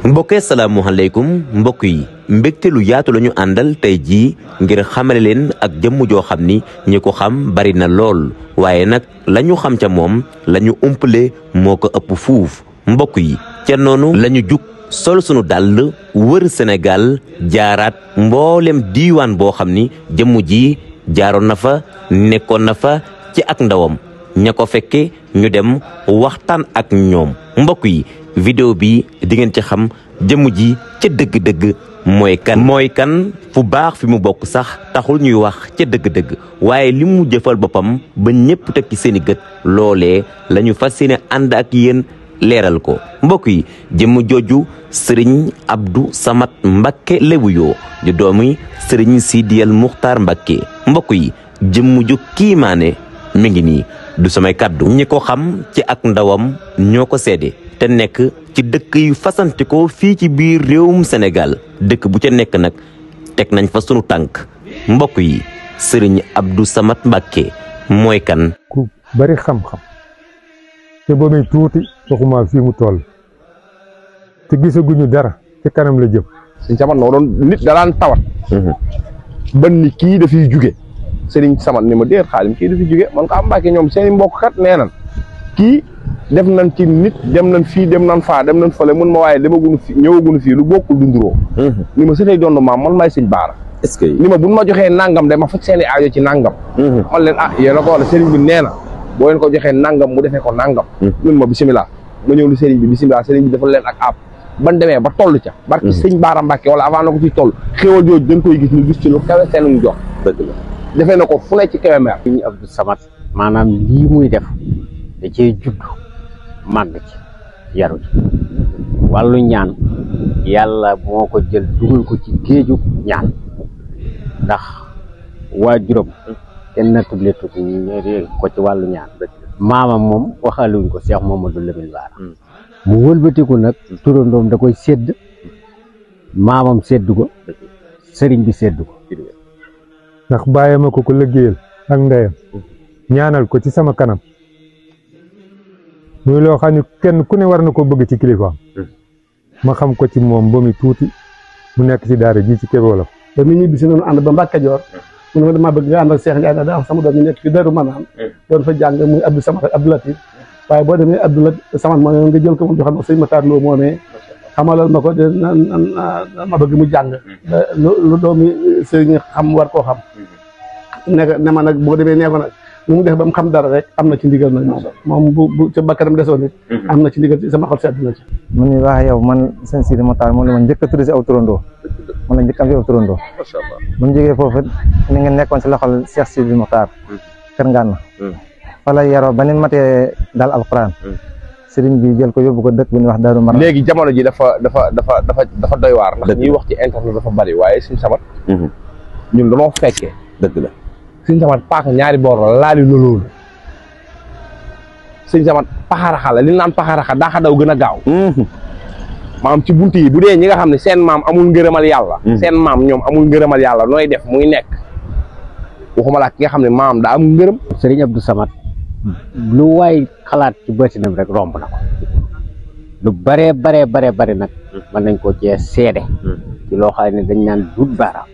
mbokkee salaamualeykum mbokk yi mbégte lu yaatu la ñu àndal tey jii ngir xamale leen ak jëmm joo xam ni ñi ko xam bari na lool waaye nag la ñu xam ca moom la ñu umpale moo ko ëpp fuuf mbokk yi ca noonu la ñu jug sol sunu dàll wër Sénégal jaaraat mboolem diiwaan boo xam ni jëmm ji jaaroon na fa nekkoon na fa ci ak ndawam ña ko fekke ñu dem waxtaan ak ñoom mbokk yi vidéo bi di ngeen ci xam jëmm ji ca dëgg-dëgg mooy kan fu baax fi mu bokk sax taxul ñuy wax ca dëgg-dëgg waaye li mu jëfal boppam ba ñépp teg ci seeni gët loolee la ñu fas yéene ànd ak yéen leeral ko mbokk yi jëmm jooju sëriñ Abdou Samad Mbacké Lébu Yoo di doomi sëriñ Sidiyal Muxtaar Mbacké mbokk yi jëmm ju kiimaane mi ngi nii du samay kàddu ñi ko xam ci ak ndawam ñoo ko seede te nekk ci dëkk yu fasante ko fii ci biir réewum Sénégal dëkk bu ca nekk nag teg nañ fa sunu tànk mbokk yi sëriñ Abdou Samad Mbacké mooy kan. ku bari xam-xam te ba muy tuuti waxuma fii mu toll te gisaguñu dara ci kanam la jëm. sëñ Samad noo doon nit da daan tawat. ban ni kii dafiy jóge sëriñ Samad ni ma déet xaalim kii dafiy jóge man ko am Mbàkke ñoom seen i mbokk kat nee nan kii def nañ ci nit dem nañ fii dem nañ faa dem nañ fële mun ma waaye demaguñu fi ñëwaguñu fii lu bokkul dunduroo ni ma sëtay doon maam man maay sëñ Baara. est-ce que ni ma buñ ma joxee nangam de ma faj seen i aajo ci nangam. man leen yéen a ko wala sëriñ bi nee na boo leen ko joxee nangam mu defee ko nangam. ñun ma bisimilah ma ñëw lu sëriñ bi bisimilah sëriñ bi dafa leen ak app ban demee ba toll ca barki sëñ Baara Mbàkke wala avant na ko ciy toll xéewal jooju dañ koy gis ñu gis ci lu kawe seen jox. dëgg la defee na ko fu ne ci Kébémer. sëñ Abdou Samad maanaam lii muy def da cee judd màgg ci yaru ci wàllu ñaan yàlla moo ko jël dugal ko ci géeju ñaan ndax waajuram kenn nattable tuuti ñu ko ci wàllu ñaan maamam moom waxaluñ ko Cheikh Mamadou Lamine Bara mu wëlbatiku nag turandoom da koy sédd maamam sédd ko sëriñ bi sédd ko ndax bàyyi ma ko liggéeyal ak ndeyam ñaanal ko ci sama kanam muy loo xam ne kenn ku ne war na ko bëgg ci kilifaam ma xam ko ci moom ba muy tuuti mu nekk ci daara ji ci Kébé Wolof ba mu ñibbi si noonu ànd ba Mbàkke Kajoor mu ne ma damaa bëgg nga ànd ak Cheikh Ndiaye daa am sama doom ñu nekk fi Daaru Manaan doon fa jàng muy Abdou Samad ak Abdou Latif waaye boo demee Abdou Samad moo nga jël ko mu joxal ma sëñ Matar Lo moomee xamalal ma ko de ma bëgg mu jàng lu doomi sëriñ xam war koo xam ne ma nag boo demee nee ko nag lu mu def ba mu xam dara rek am na ci ndigal nag moom bu ca bakkanam desoon nit am na ci ndigal ci sama xol sedd na ci mu ni wax yow man sëñ Sidi Mokhtar moom la ma njëkk a tudd si aw turandoo man la njëkk am si aw turandoo bu ñu jógee foofu ni nga nekkoon si loxol Cheikh Sidi Mokhtar kër Ngana fa la yaroo ba ni matee daal alquran sëriñ bi jël ko yóbbu ko dëkk bu ñuy wax Daaru Marnaan léegi jamono ji dafa doy waar ndax ñuy wax ci internet dafa bari waaye sëñ Samad ñun dañoo fekkee dëgg la sëñ Samad paaka ñaari boor la laali loolu sëñ Samad paxaraxa la li naan paxaraxa daa xa daw gën a gaaw maam ci bunt yi bu dee ñi nga xam ne seen maam amul ngërëmal yàlla seen maam ñoom amul ngërëmal yàlla nooy def muy nekk waxuma la ki nga xam ne maam daa am ngërëm. sëriñ Abdou Samad lu waay xalaat ci bëtinam rek romb na ko lu bare nag mën nañ ko cee seede ci loo xam ne dañ naan dut baaraam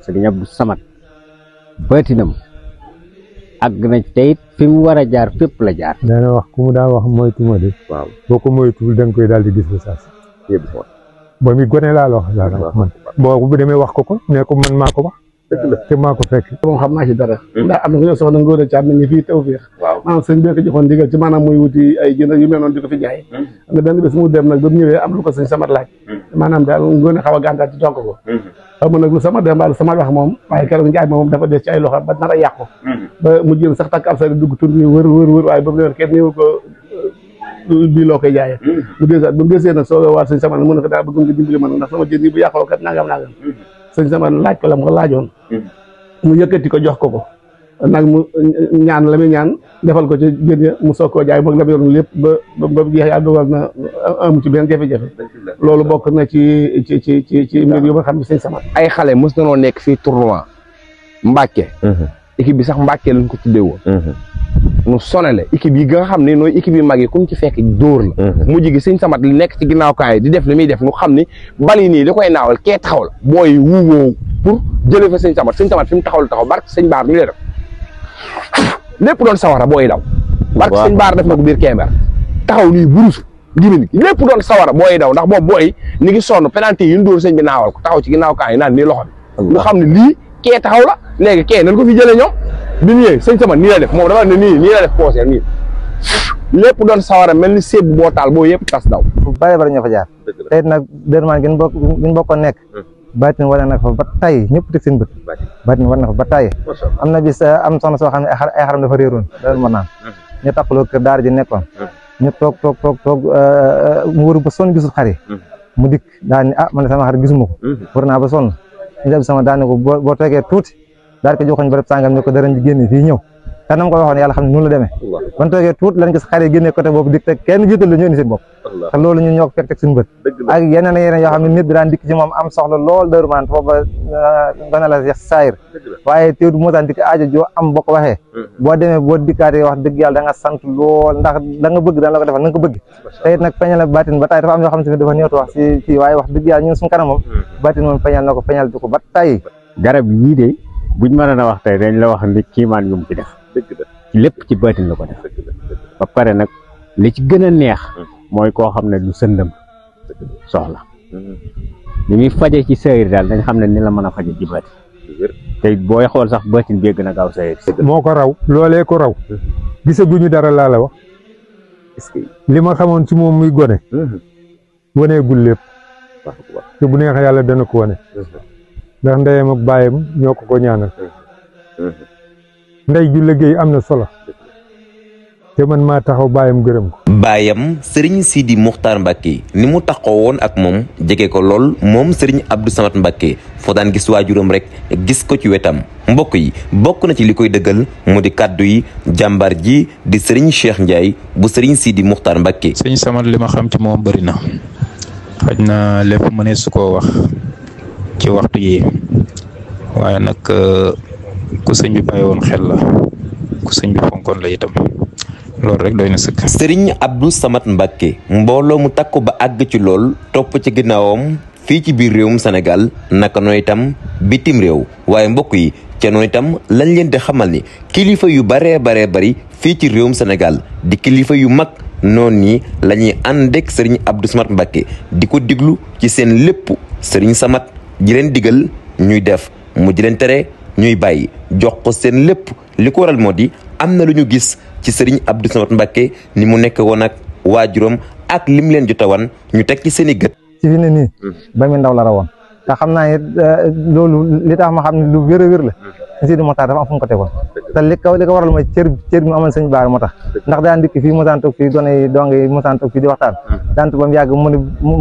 sëriñ Abdou Samad bëtinam àgg na tey fi mu war a jaar fépp la jaar. daana wax ku mu daa wax moytu ma de. waaw boo ko moytuwul da nga koy daal di gis ba saas. ba mi gone laa la wax daal man. boo bu demee wax ko ne ko man maa ko wax. te maa ko fekk. moom xam naa ci dara. ndax am na ku ñëw soxna Ngóor Caam nañu fii Tawfeex. waaw maanaam sëñ bi ko joxoon ndigal ci maanaam muy wuti ay jënd yu mel noonu di ko fi jaay. am na benn bés mu dem nag ba mu ñëwee am lu ko sëñ Samad laaj. maanaam daal Ngóor xaw a gàntaat ci tonk ko. xam nag lu sama dem daal sama wax moom waaye keroog njaay moom dafa des ci ay loxo ba nar a yàqu. ba mu jëm sax takk ab sa dugg tur bi wër waaye ba mu leen kenn ñëw ko bii loo koy jaayee. ba mu desee nag soo waat sëñ Samad mën na ko daal bëgg nga dimbali ma ndax sama jën yi bu yàqoo kat nangam sëñ Samad laaj ko la mu ko laajoon mu yëkkati ko jox ko nag mu ñaan la muy ñaan defal ko ci jën ya mu soog koo jaay moom la mu yoroon lépp ba jeex yaa dogal na amu ci benn jafe-jafe loolu bokk na ci mbir yu ma xam ne sëñ Samad ay xale mos na noo nekk fii tournoi Mbàkke équipe bi sax Mbàkke lañ ko tuddee woon mu sonale équipe yi nga xam ne nooy équipe yi mag yi comme ci fekk dóor la mujj gi sëñ Samat li nekk ci ginnaaw kaay di def li muy def nu xam ni bali nii li koy naawal kee taxaw la booy wuwoow pour jëlee fa sëñ Samat fi mu taxaw la taxaw barke sëñ Baar mi lay def lépp doon sawara booy daw barke sëñ Baar def na ko biir Kébémer taxaw nii burus gimin lépp doon sawara booy daw ndax boobu booy ni ngi sonn penalty yi ñu dóor sëñ bi naawal ko taxaw ci ginnaaw kaay naan nii loxo bi ñu xam ne lii kee taxaw la léegi kee nañ ko fi jëlee ñoom bi ñu sëñ Samat nii la def moom dama ne nii la def poosé nii lépp doon sawara mel ni séeb boo taal boo yëpp tas daw fu bari bari ñoo fa jaar tey nag dërmaan gën bokkoon nekk baatin wane na fa ba tay ñëpp teg seen bët baatin wane na fa ba tay am na bis am soxna soo xam ne ay xaram dafa réeroon dal ma naan ñu tappaloo kër daara ji nekkoon ñu toog mu wëru ba sonn gisul xar yi mu dikk daal ni man sama xar gisuma ko wër naa ba sonn ñu def sama daane ko boo toogee tuuti daal ko joxoñ barab sàngam ne ko darañ ji génne fii ñëw te nam ko waxoon yàlla xam ne noonu la demee ban toogee tuuti lañ gis xar yi génne côté boobu dik te kenn jiital la ñu indi seen bopp te loolu ñun ñoo ko fekk teg suñu bët ak yeneen yoo xam ne nit bi daan dikk ci moom am soxla lool dëru maan foofa gën a la yex saayir waaye teew du moo daan dikk aajo joo am boo ko waxee boo demee boo dikkaatee wax dëgg yàlla da nga sant lool ndax la nga bëgg daan la ko defal na nga ko bëgg te it nag feeñal baatin ba tay dafa am yoo xam ne dafa néewtu wax ci waaye wax dëgg yàlla ñun suñu kanam moom baatin moom feeñal na ko feeñal di ko ba tay garab yii de buñ mën a wax tey dañ la wax ni kiimaan yu mu ci def lépp ci baatin la ko def ba pare nag li ci gën a neex mooy koo xam ne du sëndëm soxla li muy faje ci sayir daal dañ xam ne ni la mën a faje ci baatin te booy xool sax baatin bee gën a gaaw sayir moo ko raw loolee ko raw gisaguñu dara laa la wax li ma xamoon ci moom muy gone waneegul lépp te bu neexee yàlla dana ko wane ndax ndeyam ak baayam ñoo ko ñaanal ndey ju liggéey am na solo te man maa taxaw baayam gërëm ko. baayam Serigne Sidi Muxtaar Mbacke ni mu taxaw woon ak moom jege ko lool moom Serigne Abdou Samad Mbacke foo daan gis waajuram rek gis ko ci wetam mbokk yi bokk na ci li koy dëggal mu di kàddu yi jàmbaar ji di Serigne Cheikh Ndiaye bu Serigne Sidi Muxtaar Mbacke. Serigne Samad li ma xam ci moom bëri na xaj na lépp mënees su koo wax ci waxtu yi waaye nag ku sëñ bi bàyyi woon xel la ku sëñ bi fonkoon la itam. loolu rek doy na sëkk. Serigne Abdou Samad Mbacke mbooloo mu takku ba àgg ci lool topp ci ginnaawam fii ci biir réewum Sénégal naka noonu itam bitim réew waaye mbokk yi ca noonu itam lañ leen di xamal ni kilifa yu baree bari fii ci réewum Sénégal di kilifa yu mag noonu nii la ñuy ànd ak Serigne Abdou Samad Mbacke di ko diglu ci seen lépp Serigne Samad ji leen digal ñuy def mu di leen tere ñuy bàyyi jox ko seen lépp li ko waral moo di am na lu ñu gis. ci Serigne Abdou Samad Mbacke ni mu nekk woon ak waajuram ak lim leen jotawan ñu teg ci seen i gët. ci fi ne nii ba mi ndaw la rawoon te xam naa ne loolu li tax ma xam ne lu wér a wér la Sidi Moxtaar dafa am fu mu ko tegoon te li ko waral mooy cër bi mu amal sëñ Baara moo tax ndax daan dikk fii mosaan toog fii gone dong yi mosaan toog fii di waxtaan daan ba mu yàgg mu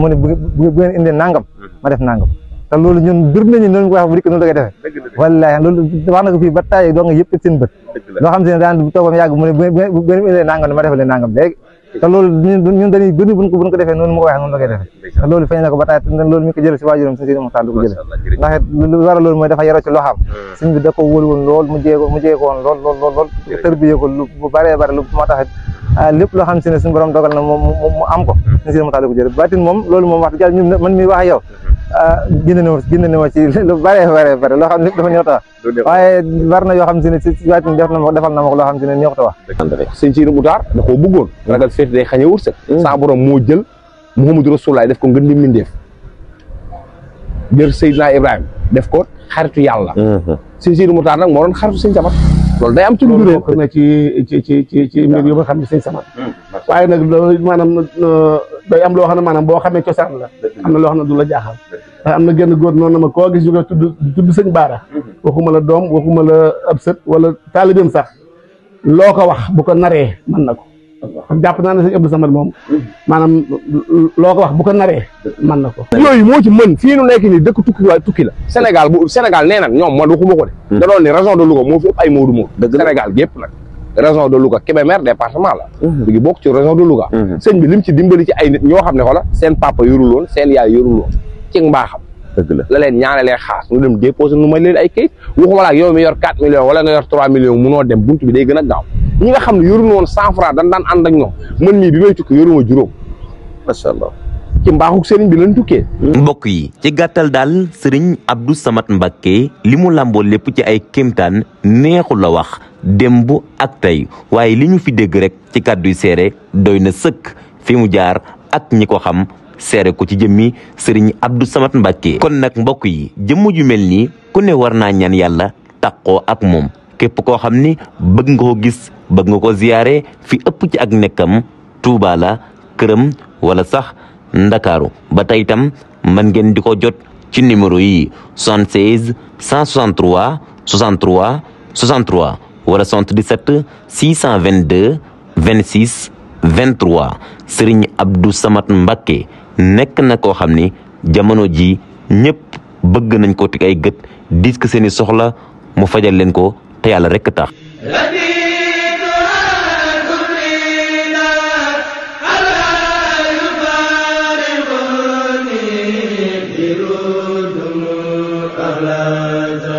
ne bu ngeen indee nangam ma def nangam te loolu ñun bir nañu noonu ko wax bu dikk noonu la koy defee wallaahi loolu wax na ko fii ba tàyyi dong yëpp seen bët loo xam si ne daan toog ba mu yàgg mu ne bu ngeen indee nangam ma defal leen nangam léegi te loolu ñun dañuy gën buñ ko defee noonu mu ko waxee noonu la koy defee te loolu feeñ na ko ba tàyyi loolu mi ko jëlee si waajuram si Sidi Moxtaar du ko jëlee ndax lu waral loolu mooy dafa yaroo ci loo xam suñ bi da ko wóolu woon lool mu jee ko woon lool tërbiyee ko lu bu bëree bëri lu moo tax lépp loo xam si ne suñu borom dogal na mu am ko si Sidi Moxtaar du ko jëlee baatin moom loolu moom wax dëgg yàlla ñun man mi wax yow génn na ma ci lu bëree loo xam ne lépp dafa ñëw ta wax waaye war na yoo xam si ne si baatin defal na ma ko loo xam si ne ñëw ta wax sëñ Sidi Moxtaar da koo bëggoon ragal féete day xañe wërsëg sa borom moo jël Muhammadu Rasulullaah def ko ngën di mindeef jël Seydina Ibrahima def ko xaritu yàlla sëñ Sidi Moxtaar nag moo doon xaritu sëñ Samad loolu day am ci lu bokk na ci mbir yu ma xam ne sëñ Samad waaye nag loolu maanaam day am loo xam ne maanaam boo xamee cosaan la am na loo xam ne du la jaaxal ndax am na genn góor noonu na ma koo gis ñu koy tudd sëñ Baara waxuma la doom waxuma la ab sët wala taalibeem sax loo ko wax bu ko naree mën na ko kon jàpp naa ne sëñ Abdou Samad moom maanaam loo ko wax bu ko naree mën na ko yooyu moo ci mën fii nu nekk nii dëkk tukki waaye tukki la Sénégal nee nag ñoom man waxuma ko de da doon ni région de Louga moo fi ëpp ay Modou Modou Sénégal gépp nag région de Louga Kébémer département la léegi bokk ci région de Louga sëñ bi lim ci dimbali ci ay nit ñoo xam ne xoola seen papa yorul woon seen yaay yorul woon ci mbaaxam dëgg la leen ñaanalee xaas ñu dem déposé nu may leen ay kayit waxuma la ak yow mi yor 4 millions wala nga yor 3 millions munoo dem buntu bi day gën a gaaw ñi nga xam ne yoruñu woon 100 francs dañ daan ànd ak ñoom man mii bi may tukki yoruma juróom macha allah ci mbaaxuk sëriñ bi lañ tukkee. mbokk yi ci gàttal daal sëriñ Abdou Samad Mbacké li mu làmboo lépp ci ay kéemtaan neexul la wax démb ak tey waaye li ñu fi dégg rek ci kàdduy seere doy na sëkk fi mu jaar ak ñi ko xam seere ko ci jëmmi sëriñ Abdou Samad Mbacké kon nag mbokk yi jëmm ju mel nii ku ne war naa ñaan yàlla taqoo ak moom képp koo xam ni bëgg nga ko gis bëgg nga ko ziyaare fi ëpp ci ak nekkam Tuuba la këram wala sax Ndakaaru ba tey itam mën ngeen di ko jot ci numéro yi 76 163 63 63 wala 77 622 26 23 Serigne Abdou Samad Mbacké nekk na koo xam ni jamono ji ñëpp bëgg nañ ko teg ay gët dis ko seeni soxla mu fajal leen ko te yàlla rekk tax أهلا